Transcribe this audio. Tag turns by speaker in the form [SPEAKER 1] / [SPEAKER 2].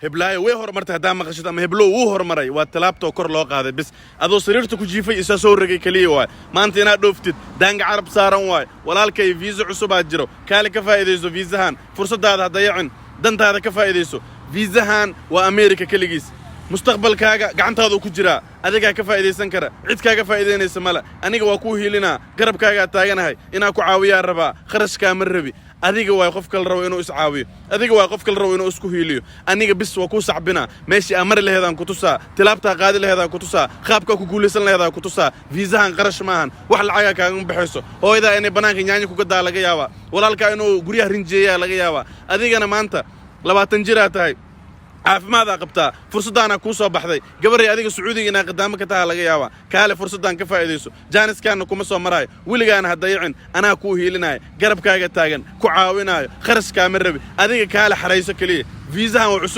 [SPEAKER 1] Heblaayo way horumartay haddaa maqashid, ama heblow wuu horumaray, waa talaabtoo kor loo qaaday bis. Adoo sariirta ku jiifay isaa soo ragay keliya waay. Maanta inaad dhooftid daanga carab saaran waay. Walaalkay, fiisa cusubaa jiro, kaale ka faa'iidayso fiisahan. Fursaddaada ha dayacin, dantaada ka faa'iidayso. Fiisahan waa Ameerika keligiis. Mustaqbalkaaga gacantaadu ku jiraa, adigaa ka faa'iidaysan kara, cid kaaga faa'iidaynaysa male. Aniga waa kuu hiilinaa, garabkaagaa taaganahay, inaa ku caawiyaa rabaa, kharashkaa ma rabi. Adiga waay qof kala rabo inuu iscaawiyo, adiga waay qof kala rabo inuu isku hiiliyo. Aniga bis waa kuu sacbinaa, meeshii aa mari laheedaan ku tusaa, tilaabtaa qaadi laheedaan ku tusaa, qaabkaa ku guulaysan laheedaan ku tusaa. Fiisahan qarash maahan, wax lacagaa kaagama baxayso. Hooyadaa inay bannaanka nyaanya ku gadaa laga yaabaa, walaalkaa inuu guryaha rinjeeyaa laga yaabaa. Adigana maanta 20 jiraa tahay, caafimaad qabtaa, fursaddaanaa kuu soo baxday. Gabaray, adiga Sacuudiga inaa qadaamo ka taha laga yaabaa. Kaale, fursaddan ka faa'iidayso, jaaniskaanna kuma soo maraayo weligaana ha dayacin. Anaa kuu hiilinaayo, garabkaaga taagan, ku caawinaayo, kharashkaama rabi. Adiga kaale, xarayso keliya fiisahan waa cusub.